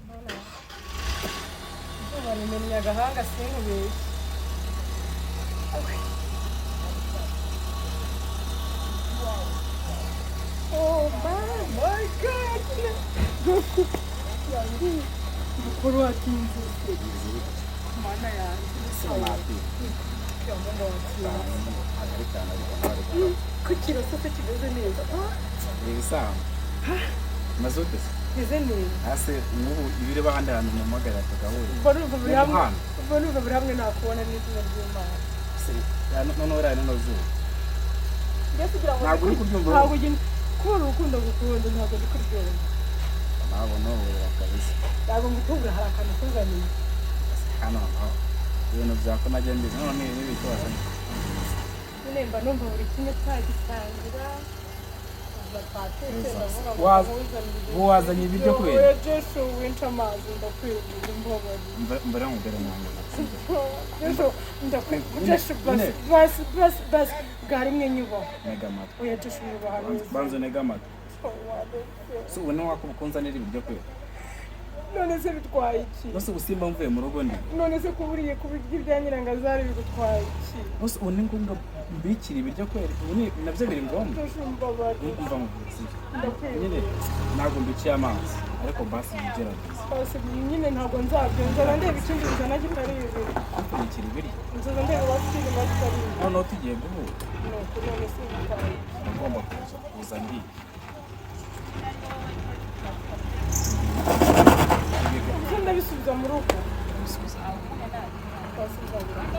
Mana, izuba rimennye agahanga, sinkubeshye. Oh my God! Mukuru watinze. Mana yanjye. Ko ikirose se kimeze neza? Ni ibisanzwe. Maze ute se? Kimeze neza. Hasi nk'ubu ibireba ahandi hantu mumpamagara tugahura. Mba numva buri hamwe. Muhanda. Mba numva buri hamwe nakubona n'izina ry'Imana. Se, ya, noneho uriya nino zuba. Mbese ugira ngo Ntabwo uri kuryumva. Ntabwo ugenda kubera urukundo gukunda, ntabwo ndi kuryumva. Ntabwo ntuhurira kabisa. Ntabwo ngukubura, hari akantu kuzaniye. Hano aho ibintu bya ko najya mbizi none ni ibi wazanye. Nyine mba numva buri kimwe twagisangira. Kuva twatetse ndavuga ngo nkuzanire. Ubu wazanye ibiryo kubera? Oya Joshua, winca amazi, ndakwinginze, mbabarira. Mbere nkubwire nanjye. Joshua, ndakwinginze Joshua, basi basi basi basi bwa rimwe nyubaha. Ntega amatwi. Oya Joshua, nyubaha neza. Banza unege amatwi. Se ubu ni wako ukunzanira ibiryo kubera? None se bitwaye iki? Nose ubu simba mvuye mu rugo ndi. None se kuba uriye ku biryo bya Nyirangazari bigutwaye iki? Nose ubu ni ngombwa mbikira ibiryo kweri? Ubu ni nabyo biri ngombwa? Joshua, mbabarira. Umva nkubwire, sibyo? Nyine Ndakwinginze. ntabwo mbiciye amazi, ariko basi ugerageze. Basi nyine ntabwo nzabyo, nzaba ndeba ikindi bizana kitari ibi. Kumpfunyikira ibiryo. Nzoza ndeba abasirimu kitari ibi. Noneho tugiye guhura. Nuko none se bitwaye iki? Ugomba kuza ndiye. Ubuse ndabisubiza mu rugo? Bisubiza. Twasubiza mu rugo.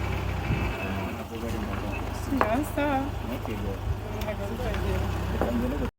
Ntabwo bari mu rugo. Nasa. Ntukigore. Ntabwo nzagenda.